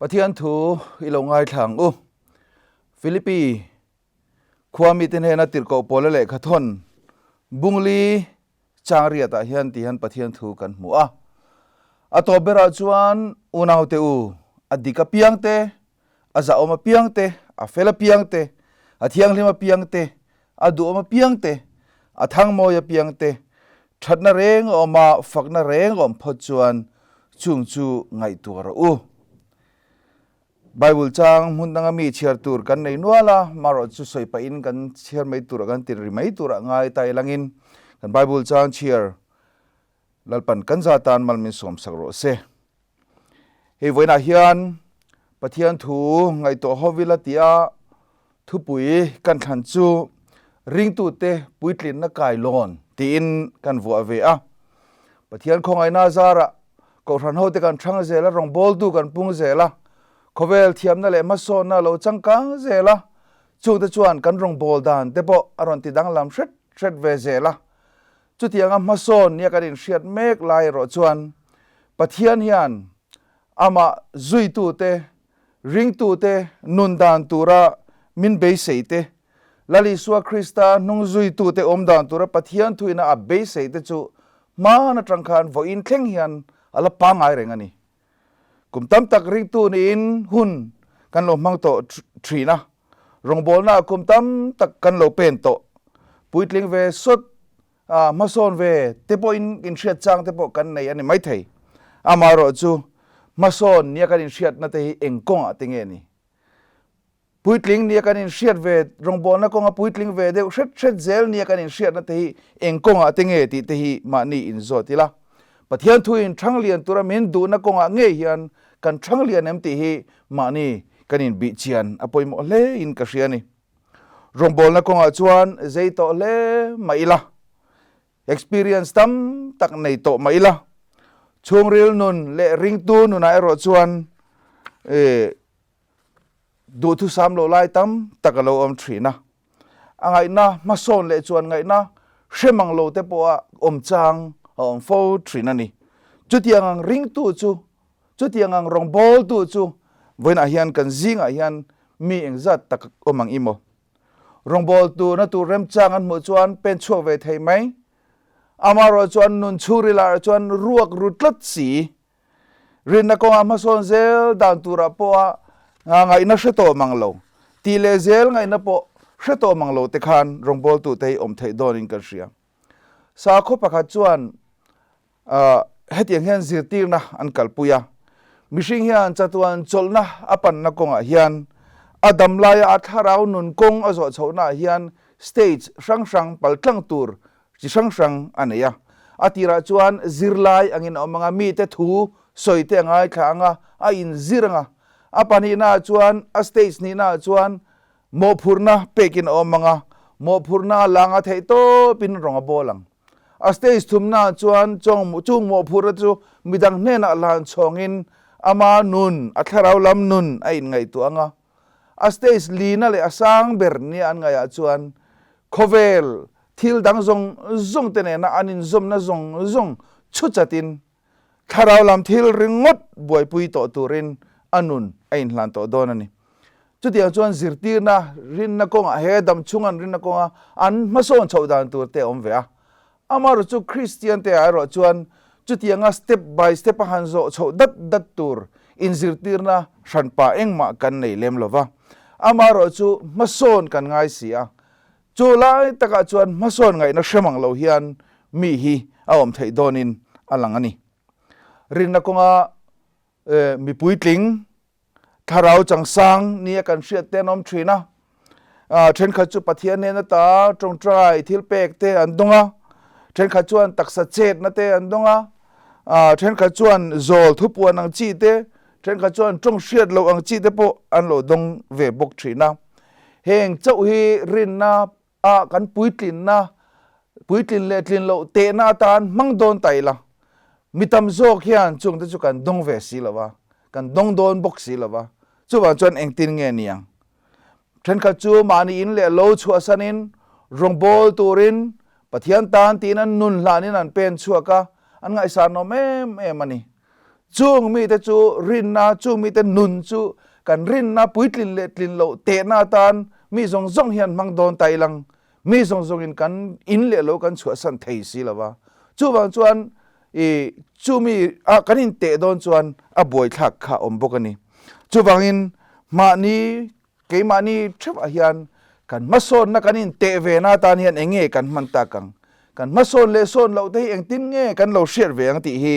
Pathian thu i lo ngaithla ang u. Philippi khua mite hnena tirhkoh Paula lehkha thawn Bungli chang riatah hian ti hian Pathian thu kan hmu a. A tawp berah chuan unaute u, a dik apiang te, a zahawm apiang te, a fel apiang te, a thianghlim apiang te, a duhawm apiang te, a thangmawi apiang te, thatna reng a awm a, fakna reng a awm phawt chuan chung chu ngaihtuah rawh u. Bible chang hmun danga mi chhiar tur kan nei nual a, marawh chu sawi pahin kan chhiar mai turah kan tir ri mai turah ngai ta ilangin kan Bible chang chhiar Lalpan kan za tan mal min sawm sak rawh se. Hei vawiinah hian Pathian thu ngaihtuah ho vil a tia thupui kan thlan chu ringtute puitlinna kailawn tiin kan vuah ve a. Pathian khawngaihna zarah Kohhran hote kan thang zel a, rawngbawltu kan pung zel a, khawvel thiamna leh hmasawnna lo changkang zel a, chungte chuan kan rawngbâwl dan te pawh a rawn ti danglam hret hret ve zel a. Chutianga hmasawn nia kan inhriat mek lai erawh chuan Pathian hian amah zuitute, ringtute nun dan tura min beisei te, Lal Isua Krista hnung zuitute awm dan tura Pathian thuina a beisei te chu hman atang khan vawiin thleng hian a la pangngai reng a ni. Kum tam tak ringtu niin hun kan lo hmang tawh thin a, rawngbawlnaah kum tam tak kan lo pen tawh. Puitling ve sawt a, hmasawn ve te pawhin inhriat chang te pawh kan nei a ni maithei. Amaherawhchu hmasawn nia kan inhriatna te hi eng kawngah te nge ni? Puitling nia kan inhriat ve, rawngbawlna kawnga puitling ve deuh hret hret zel nia kan inhriatna te hi eng kawngah te nge tih te hi mahni inzawt ila. Pathian thuin Thanglian tura min duhna kawngah ngei hian kan Thanglian em tih hi mahni kan inbih chian a pawimawh hle in ka hria a ni. Rawngbawlna kawngah chuan zei tawh hle mah ila, experience tam tak nei tawh mah ila, chhungril nun leh ringtu nunah erawh chuan Duhthusam loh lai tam tak a lo awm thin a, a ngaihna hmasawn leh chuan ngaihna hre mang lo te pawha awm chang a awm fo thin a ni. Chutiang ang ringtu chu, chutiang ang rawngbawltu chu vawiinah hian kan zingah hian mi engzat tak awm ang i maw? Rawngbawltu na tur remchang an hmuh chuan pen chhuak ve thei mai. Amaherawh chuan nun chhungrilah chuan ruak ru tlat si. Rinna kawngah hmasawn zel dan turah pawha ngaihna hre tawh mang lo, tih leh zel ngaihna pawh hre tawh mang lo te khan rawngbawltute hi awm theih dawnin kan hria. Sakhaw pakhat chuan hetiang hian zirtirna an kalpui a, mihring hian chatuan chawlhna a panna kawngah hian a dam laia a thlarau nun kawng a zawh chhohnaah hian stage hrang hrang paltlang tur chi hrang hrang a nei a. A tirah chuan zirlai angin a awm ang a, mite thu sawi te a ngaithla ang a, a inzir ang a. A pahnihnaah chuan, a stage hnihnaah chuan mawhphurhna pekin a awm ang a, mawhphurhna a lang a theih tawpin rawng a bawl ang. A stage thumnaah chuan chung mawhphurhna chu midang hnenah hlan chhawngin ama nun, a thlarau lam nun a inngaihtuah ang a. A stage lina leh a sang ber nia an ngaihah chuan khawvel thil dang zawng zawng te nena an inzawmna zawng zawng chhu chatin thlarau lam thil ringawt buaipui tawh turin a nun a inhlan tawh dawn a ni. Chutiang chuan zirtirna rinna kawngah he dam chhung an rinna kawnga an hmasawn chhoh dan tur te a awm ve a. Amaherawh chu Kristian te ah erawh chuan chutianga step by step a han zawh chhoh dat dat tur inzirtirna hranpa engmah kan nei lem lo va. Amaherawh chu hmasawn kan ngai si a, Chu lai takah chuan hmasawn ngaihna hre mang lo hian mi hi a awm theih dawnin a lang a ni. Rinna kawnga mi puitling, thlarau changsang nia kan hriat te an awm thin a. Thenkhat chu Pathian hnena ta tawngtai thil pek te an dawng a, thenkhat chuan taksa chetna te an dawng a, thenkhat chuan zawl thupuan ang chi te, thenkhat chuan tawng hriat loh ang chi te pawh an lo dawng ve bawk thin a. Heng chauh hi rinna ah kan puitlinna, puitlin leh tlin loh tehna atan hmang dawn ta ila, mi tam zawk hian chungte chu kan dawng ve si lo va, kan dawng dawn bawk si lo va, chuvang chuan engtin nge niang? Thenkhat chu mahni in leh lo chhuahsanin rawngbâwl turin Pathian tan tiin an nun hlanin an pen chhuak a, an ngaihsanawm em em a ni. Chung mite chu rinna, chung mite nun chu kan rinna puitlin leh tlin loh tehna atan mi zawng zawng hian hmang dawn ta ilang. Mi zawng zawngin kan in leh lo kan chhuahsan thei si lo va. Chuvang chuan i chumi a kan inteh dawn chuan a buaithlak kha awm bawk a ni. Chuvangin mahni Keimahni theuhah hian kan hmasawnna kan inteh vena atan hian eng nge kan hman tak ang? Kan hmasawn leh sawn loh te hi engtin nge kan lo hriat ve ang tih hi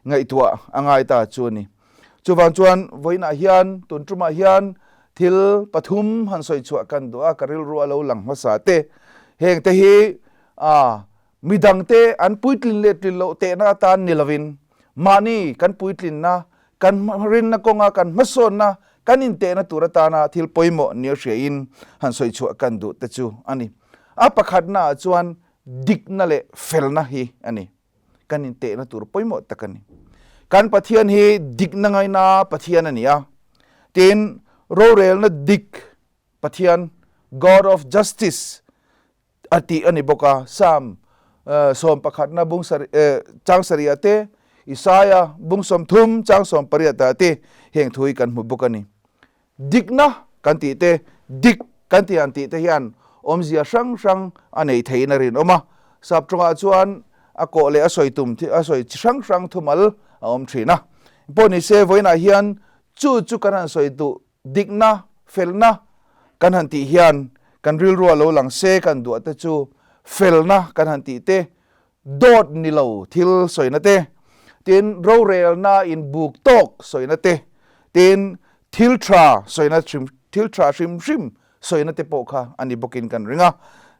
ngaihtuah a ngai ta chu a ni. Chuvang chuan vawiinah hian tun tumah hian thil pathum han sawi chhuah kan duh a, ka rilru a lo lang hmasa te. Heng te hi midangte an puitlin leh tlin loh tehna atan ni lovin mahni kan puitlinna kan rinna kawnga kan hmasawnna kan intehna tur atana thil pawimawh nia hriain han sawi chhuah kan duh te chu a ni. A pakhatna ah chuan dikna leh felna hi a ni. Kan intehna tur pawimawh tak a ni. Kan Pathian hi dikna ngaina Pathian a ni a. Tin, rorelna dik Pathian, God of Justice, a tih a ni bawk a. Psalm sawmpakhatna bung chang sarih te, Isaiah bung 30 chang 18 ah te heng thu hi kan hmu bawk a ni. Dikna kan tih te, dik kan tih han tih te hian awmzia hrang hrang a nei theiin a rinawm a. Sap tawngah chuan a kawh leh a sawi tum a sawi chi hrang hrang thumal a awm thin a. Pawh ni se vawiinah hian chu chu kan han sawi duh Dikna, felna kan han tih hian kan rilrua lo lang se kan duah te chu felna kan han tih te, dawt ni lo thil sawina te, tin rorelna in buk tawk sawina te, tin thil tha sawina hrim thil tha hrim hrim sawina te pawh kha a ni bawkin kan ring a.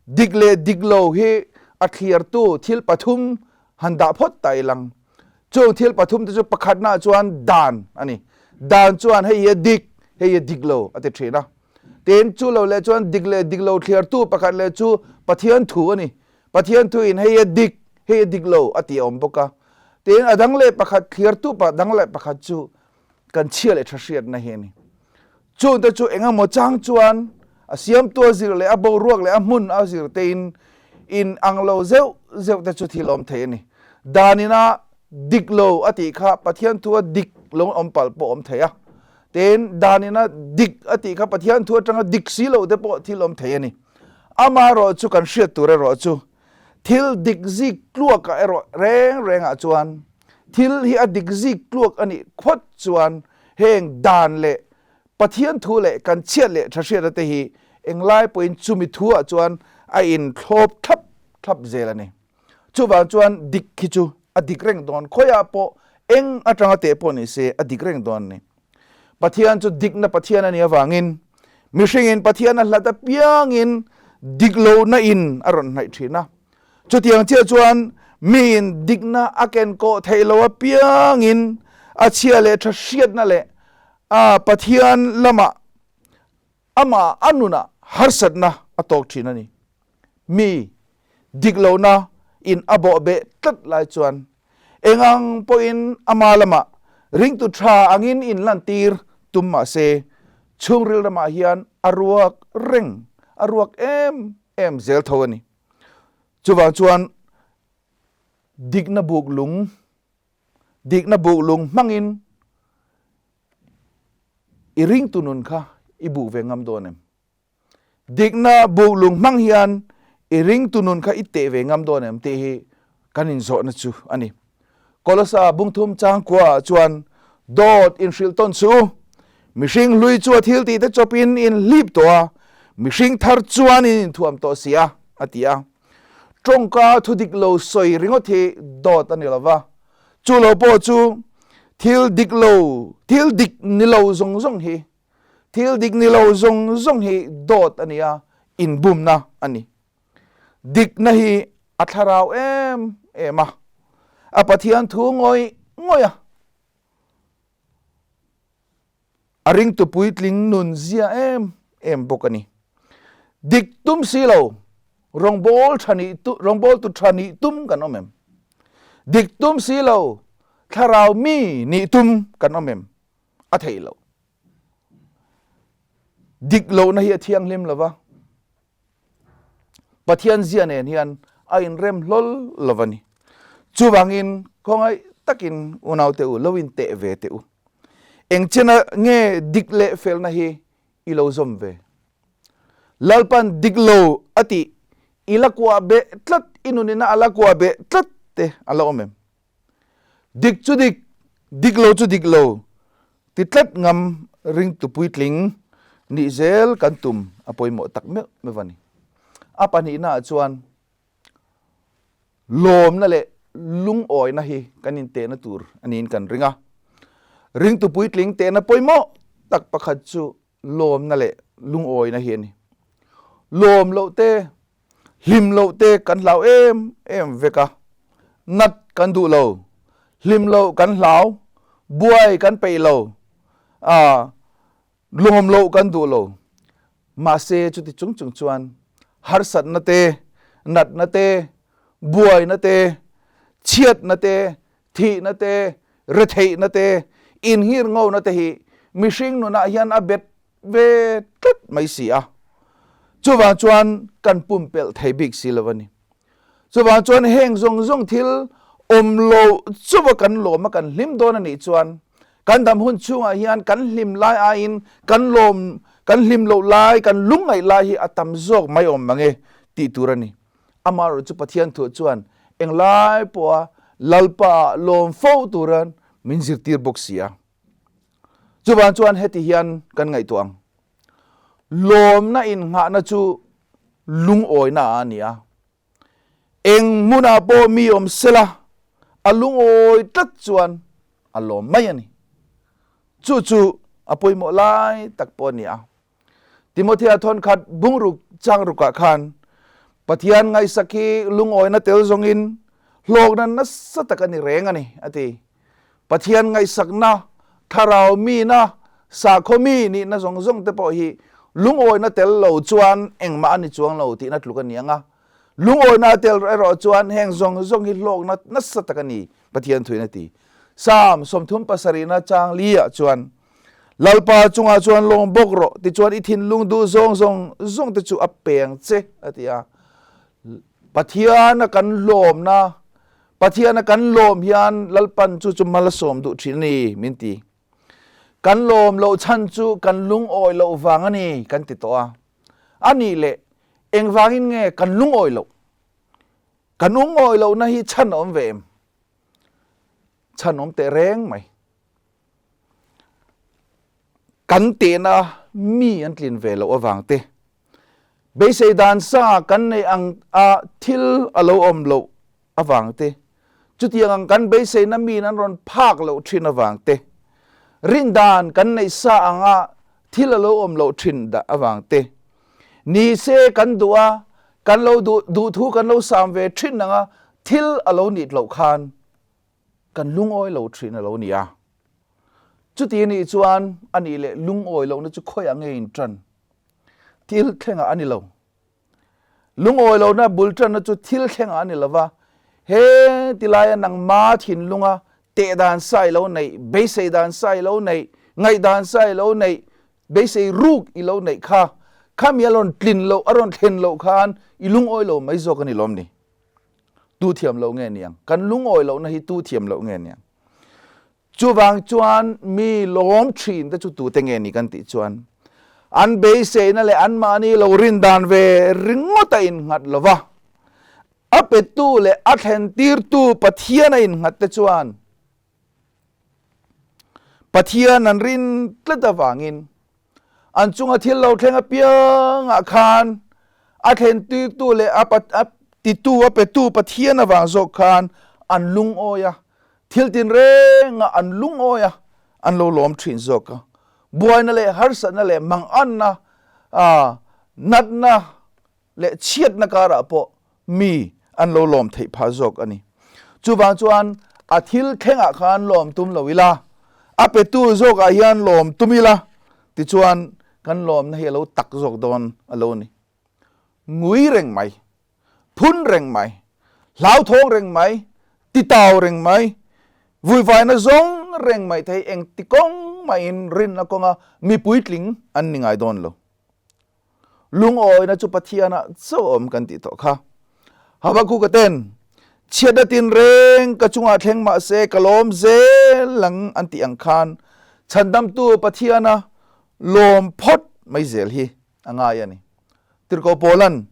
Dik leh dik lo hi a thliartu thil pathum han dah phawt ta ilang. Chung thil pathum te chu pakhatna chuan dan a ni. Dan chuan hei hi a dik, hei hi a dik lo a ti thin a. Tin, chu lo leh chuan dik leh dik lo thliartu pakhat leh chu Pathian thu a ni. Pathian thu in hei hi a dik, hei hi a dik lo a ti a awm bawk a. Tin, a dang leh pakhat thliartu dang leh pakhat chu kan chhia leh tha hriatna hi a ni. Chungte chu engemaw chang chuan a siamtu a zir leh a boruak leh a hmun a zir tein in ang lo zeuh zeuh te chu thil awm thei a ni. Dan ina dik lo a tih kha Pathian thu a dik lo awm palh pawh awm thei a. Tin, dan ina dik a tih kha Pathian thu atanga dik si lo te pawh thil awm thei a ni. Amaherawh chu kan hriat tur erawh chu thil dik zik tluakah erawh reng rengah chuan thil hi a dik zik tluak a nih phawt chuan heng dan leh Pathian thu leh kan chhiat leh tha hriatna te hi englai pawhin chumi thu ah chuan a inthlawp thlap thlap zel a ni. Chuvang chuan dik hi chu a dik reng dawn, khawiah pawh eng atanga teh pawh ni se a dik reng dawn a ni. Pathian chu dikna Pathian a nih avangin mihringin Pathian a hlat apiangin dik lohna in a rawn hnaih thin a. Chutiang chiah chuan miin dikna a ken kawh theih lo apiangin a chhia leh tha hriatna leh a Pathian lamah amah a nunah harsatna a tawk thin a ni. Mi dik lohna in a bawhbeh tlat lai chuan Engang pawhin ama lamah ringtu tha angin inlantir tum mah se, chhungril ramah hian a ruak reng, a ruak em em zel tho a ni. Chuvang chuan dikna buk lung, dikna buk lung hmangin i ringtu nun kha i buk ve ngam dawn em? Dikna buklung hmang hian i ringtu nun kha i teh ve ngam dawn em tih hi kan inzawhna chu a ni. Kolosa bungthum changkua ah chuan dawt inhrilh tawn suh u. Mihring hlui chu a thil tih te chawpin in hlip tawh a, mihring thar chuan in inthuam tawh si a, a ti a. Tawngka thu dik lo sawi ringawt hi dawt a ni lo va, chu lo pawh chu thil dik lo, thil dik ni lo zawng zawng hi Thil dik ni lo zawng zawng hi dawt a ni a, inbumna a ni. Dikna hi a thlarau em em a, a Pathian thu ngawih ngawih a, a ringtu puitling nun zia em em bawk a ni. Dik tum si lo, rawngbâwl tha nih rawngbâwltu tha nih tum kan awm em? Dik tum si lo, thlarau mi nih tum kan awm em? a theih loh. Dik lohna hi a thianghlim lo va, Pathian zia nen hian a inrem hlawl lo a ni. Chuvangin khawngaih takin unaute u lo in teh ve teh u. Eng chena nge dik leh felna hi i lo zawm ve? Lalpan dik lo a tih i la kuah beh tlat, i nunina a la kuah beh tlat te a la awm em? Dik chu dik, dik lo chu dik lo ti tlat ngam ringtu puitling nih zel kan tum a pawimawh tak meuh meuh a ni. A pahnihnaah chuan lawmna leh lungawina hi kan intehna tur a niin kan ring a. Ringtu puitling tehna pawimawh tak pakhat chu lawmna leh lungawina hi a ni. Lawm loh te, hlim loh te kan hlau em em vek a, nat kan duh lo, hlim loh kan hlau, buai kan peih lo, aa lawm loh kan duh lo. Mahse chuti chung chung chuan harsatna te, natna te, buaina te, chhiatna te, thihna te, retheihna te, inhirngona te hi mihring nunah hian a bet ve tlat mai si a. Chuvang chuan kan pumpelh thei bik si lo a ni. Chuvang chuan heng zawng zawng thil awm lo chuva kan lawm a kan hlim dawn a nih chuan kan dam hun chhungah hian kan hlim lai aiin kan lawm kan hlim loh lai kan lungngaih lai hi a tam zawk mai awm mange tih tur a ni. Amaherawhchu Pathian thuah chuan englai pawha Lalpa lawm fo turan min zirtir bawk si a. Chuvang chuan heti hian kan ngaihtuah ang. Lawmna innghahna chu lungawina a ni a. Eng hmunah pawh mi awm sela a lungawi tlat chuan a lawm mai a ni. Chu chu a pawimawh lai tak pawh a ni a. Timothea thawnkhat bungruk changrukah khan Pathian ngaihsak hi lungawina tel zawngin hlawkna nasa tak a ni reng a ni a ti. Pathian ngaihsakna, thlarau mina, sakhaw mi nihna zawng zawng te pawh hi lungawina tel lo chuan engmah a ni chuang lo tihna tluk a ni ang a. Lungawina tel erawh chuan heng zawng zawng hi hlawkna nasa tak a ni Pathian thuin a ti. Psalm 37na chang li ah chuan Lalpa chungah chuan lawng bawk rawh tichuan i thinlung duh zawng zawng zawng te chu a peng che a ti a. Pathian a kan lawmna Pathian a kan lawm hian Lalpan chu chu mal a sawm duh thin a ni min ti. Kan lawm loh chhan chu kan lungawi loh vang a ni kan ti tawh a. A nih leh engvangin nge kan lungawi loh? Kan lungawi lohna hi chhan a awm ve em? Chhan awm teh reng mai. Kan tehna mi an tlin ve loh avang te, beisei dan sa kan neih ang a thil a lo awm loh avang te, chutiang ang kan beiseina miin an rawn phak loh thin avang te, rin dan kan neih sa anga thil a lo awm loh thin avang te, ni se kan duh a, kan lo duh duhthu kan lo sam ve thin anga thil a lo nih loh khan kan lungawi lo thin a lo ni a. Chuti a nih chuan a nih leh lungawi lohna chu khawiah nge in tan? Thil thlengah a ni lo. Lungawi lohna bul tanna chu thil thlengah a ni lo va, he tilaia nangma thinlunga teh dan sa i lo neih, beisei dan sa i lo neih, ngaih dan sa i lo neih, beisei ruk i lo neih kha, khami a rawn tlin loh, a rawn thlen loh khan i lungawi lo mai zawk a ni lawm ni? Tu thiam loh nge niang? Kan lungawi lohna hi tu thiam loh nge niang? Chuvang chuan mi lawm thin te chu tute nge ni kan tih chuan an beiseina leh anmahni lo rin dan ve ringawt a innghat lo va, a petu leh a thlentirtu Pathian a innghat te chuan Pathian an rin tlat avangin an chunga thil lo thleng apiangah khan a thlentirtu leh a titu a petu Pathian avang zawk khan an lungawi a, thil tinrengah an lungawi a, an lo lawm thin zawk a. Buaina leh harsatna leh manganna, natna leh chhiatna karah pawh mi an lo lawm theih phah zawk a ni. Chuvang chuan a thil thlengah khan lawm tum lo ila, a petu zawkah hian lawm tum ila, tichuan kan lawmna hi a lo tak zawk dawn a lo ni. Ngui reng mai, phun reng mai, hlauthawng reng mai, titau reng mai, vuivaina zawng reng mai te hi engti kawng mahin rinna kawnga mi puitling an ni ngai dawn lo. Lungawina chu Pathianah chauh awm kan tih tawh kha. Habakuka ten, Chhiatna tinreng ka chungah thleng mah se ka lawm zel ang an tih ang khan Chhandamtu Pathiana lawm phawt mai zel hi a ngai a ni. Tirhkoh Paula'n,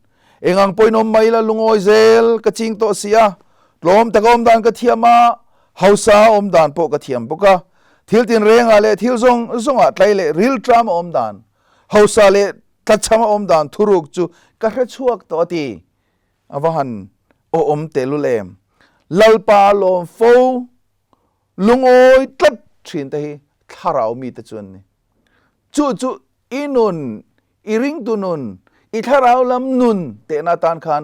Eng ang pawhin awm mai la lungawi zel ka ching tawh si a, tlawm taka awm dan ka thiam a, hausa awm dan pawh ka thiam bawk a, thil tinrengah leh thil zawng zawngah tlai leh rilṭam a awm dan, hausa leh tlachham a awm dan thuruk chu ka hre chhuak tawh a ti. A va han awhawm tehlul em! Lalpa lawm fo lungawi tlat thin te hi thlarau mite chu an ni. Chu chu i nun, i ringtu nun, i thlarau lam nun tehna atan khan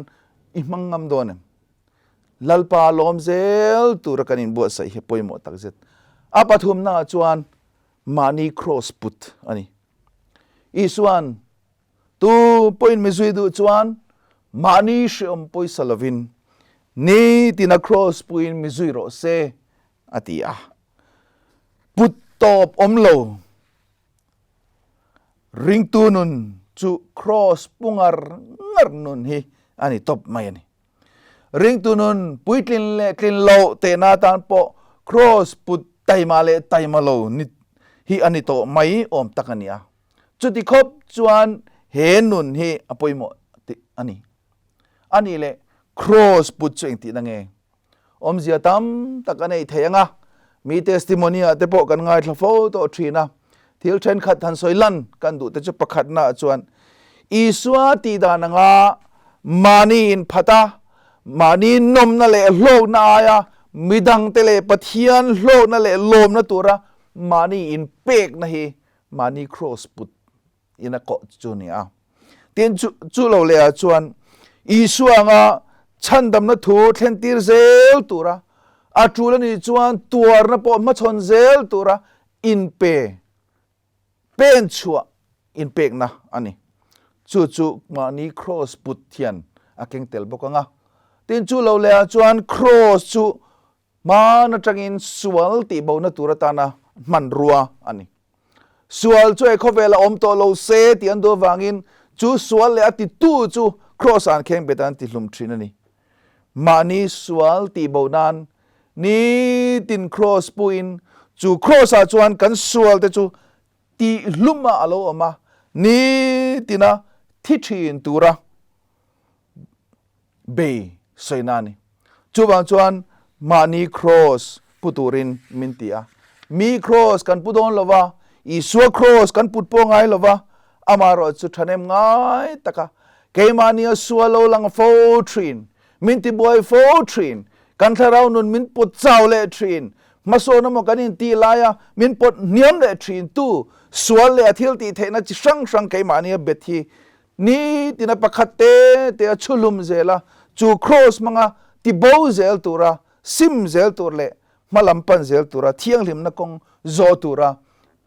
i hmang ngam dawn em? Lalpa lawm zel tura kan inbuatsaih hi pawimawh takzet. A pathumnaah chuan mahni kraws put a ni. Isuan tu pawhin mi zui duh chuan mahni hreawm pawisa lovin nitina kraws puin mi zui rawh se a ti a. Put tawp awm lo. Ringtu nun chu kraws pu ngar ngar nun hi a ni tawp mai a ni. Ringtu nun puitlin leh tlin loh tehna atan pawh kraws put taima leh taima lo ni hi a ni tawh mai awm tak a ni a. Chuti khawp chuan he nun hi a pawimawh tih a ni. A nih leh kraws put chu engtihna nge? Awmzia tam tak a nei thei ang a, mi testimony ah te pawh kan ngaithla fo tawh thin a. Thil thenkhat han sawi lan kan duh te chu pakhatna ah chuan Isua tih dan anga mahni inphat a, mahni nawmna leh hlawkna aia midangte leh Pathian hlawkna leh lawmna tura mahni inpekna hi mahni kraws put in a kawh chu ni a. Tin, chu, chu lo leh ah chuan Isua anga chhandamna thu thlentir zel tura a tul a nih chuan tuarna pawh hmachhawn zel tura inpe, pen chhuah inpekna a ni. Chu chu mahni kraws put hian a keng tel bawk ang a. Tin, chu lo leh ah chuan kraws chu Hman atangin sual tihbohna tur atana hmanrua a ni. Sual chu he khawvel a awm tawh lo se tih an duh avangin chu sual leh a titu chu kraws ah an kheng bet a an tihlum thin a ni. Mahni sual tihboh nan nitin kraws puhin chu kraws ah chuan kan sual te chu tihlum ah a lo awm a, nitina thi thin tura bei sawina a ni. Chuvang chuan mahni kraws pu turin min ti a. Mi kraws kan pu dawn lo va, Isua kraws kan put pawh ngai lo va, amaherawh chu thahnem ngai taka keimahnia sua lo lang fo thin, min tibuai fo thin, kan thlarau nun min put chau leh thin, hmasawn emaw kan intih laia min pawt hniam leh thin tu sual leh a thil tih theihna chi hrang hrang keimahnia bet hi Nitin a pakhat te te a chhuhlum zel a, chu kraws hmanga tibo zel tura, sim zel tur leh hmalam pan zel tura thianghlimna kawng zawh tura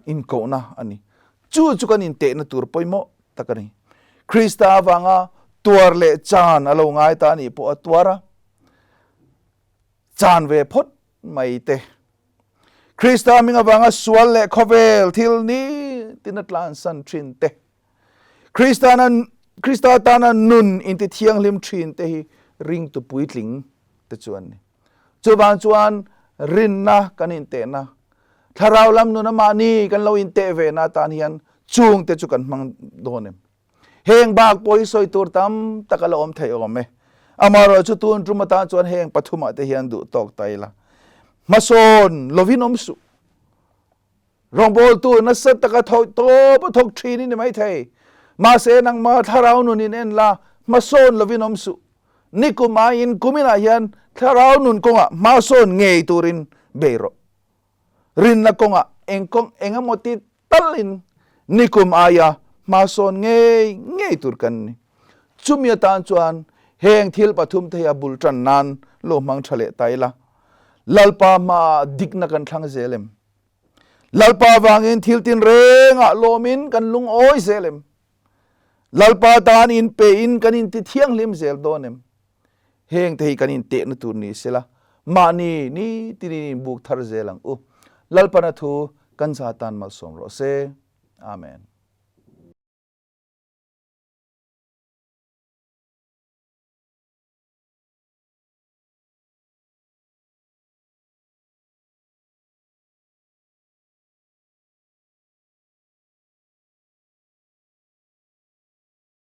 inkohna a ni. Chu chu kan intehna tur pawimawh tak a ni. Krista avanga tuar leh chan a lo ngai ta a nih pawh a tuar a, chan ve phawt mai te. Krista hming avanga sual leh khawvel thil nitin a tlansan thin te. Kristana Krista tana nun inti thianghlim thin te hi ringtu puitling te chu an ni. Chuvang chuan rinna kan intehna, thlarau lam nuna mahni kan lo inteh ve na tan hian chung te chu kan hmang dawn em? Heng bak pawh hi sawi tur tam tak a la awm thei awm e. Amaherawh chu tun tum atan chuan heng pathumah te hian duh tawk ta ila. Hmasawn lovin awm suh. Rawngbawltu nasa taka thawk tawp a thawk thin i ni maithei. Mahse nangmah thlarau nun in en la, hmasawn lovin awm suh. Nikum aiin kuminah hian thlarau nun kawngah hmasawn ngei turin bei rawh. Rinna kawngah eng kawng eng emaw ti talin nikum aia hmasawn ngei ngei tur kan ni. Chumi atan chuan heng thil pathum te hi a bul tan nan lo hmang tha leh ta ila. Lalpa hmaah dikna kan thlang zel em? Lalpa vangin thil tinrengah lawmin kan lungawi zel em? Lalpa tan inpein kan inti thianghlim zel dawn em? Heng te hi kan intehna tur ni sela, mahni nitinin inbuk thar zel ang u. Lalpana thu kan za tan malsawm rawh se. Amen.